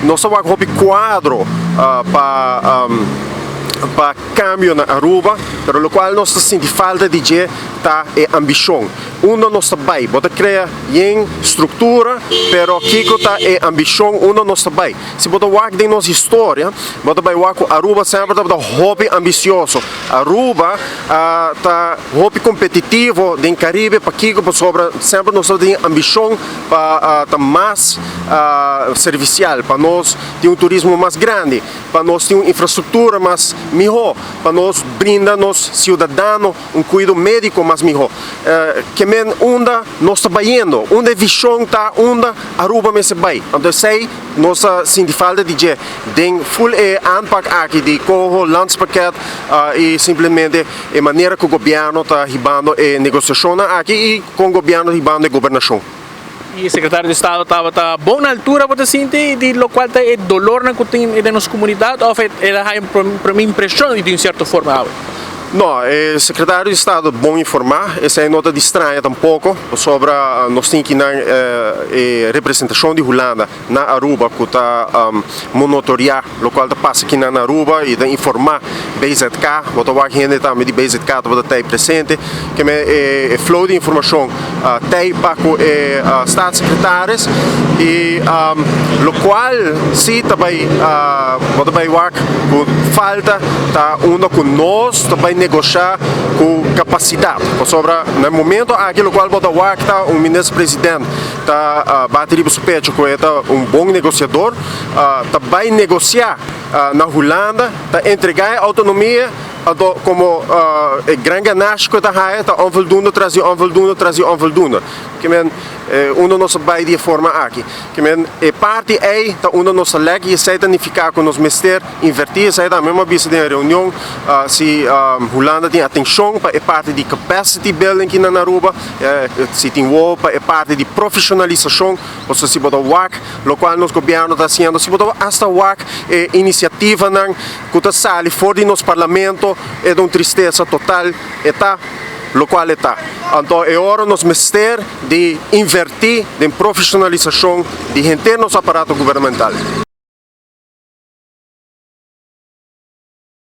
Nos ta wak hopi cuadro pa pa cambio na Aruba, pero locual nos ta sinti falta di dje ta e ambicion. Unda nos ta bay? Bo ta crea yen structura, pero kico ta e ambicion unda nos ta bay? Si bo ta wak den nos historia, bo ta bay wak cu Aruba semper tabata hopi ambicioso. Aruba ta hopi competitivo den Caribe, pakico? Pasobra semper nos tabatin ambicion pa ta mas servicial, pa nos tin un turismo mas grandi, pa nos tin un infrastructura mas miho, pa nos brinda nos ciudadano un cuido medico mas miho. Ke men unda nos ta bayendo, unda e vision ta, unda Aruba mester bay. Anto esey nos ta sinti falta di dje den full e aanpak aki di coho, landspakket y simplemente e manera cu gobierno ta hibando e negociacionnan aki y con gobierno ta hibando e gobernacion. Y e secretario di estado tabata bon na altura bo ta sinti di locual ta e dolornan cu tin den nos comunidad of el a haya un prome impresion di un cierto forma awe? No, e secretario di estado bon informa, esey no ta di straña tampoco, pasobra nos tin kinan e representacion di Hulanda na Aruba cu ta monotoria locual ta pasa kinan na Aruba y ta informa BZK, bo ta wak hende tambe di BZK tabata tey presente, keme e flow di informacion tey pa cu e staatssecretaris y locual si ta bay bo ta bay wak cu falta ta unda cu nos ta bay negosha cu capacidad, pasobra na e momento aki locual bo ta wak ta un minister president ta bati riba su pecho cu e ta un bon negociador, ta bay negocia na Hulanda, ta entrega e autonomia, anto como e gran ganashi cu e ta haya ta onvoldoende tras di onvoldoende tras di onvoldoende. Ke men unda nos a bay di e forma aki. Ke men e parti ey ta unda nos ta lek y esey ta nifica cu nos mester inverti, esey tambe mi a bisa den e reunion si Hulanda tin atencion pa e parti di capacity building ki nan Aruba, Si tin wowo pa e parti di profesionalisacion, pasobra si bo ta wak locual nos gobierno ta haciendo, si bo ta hasta wak e iniciativanan cu ta sali for di nos parlamento, e ta un tristesa total, e ta locual e ta. Anto e ora nos mester di inverti den profesionalisacion di henter nos aparato gubernamental.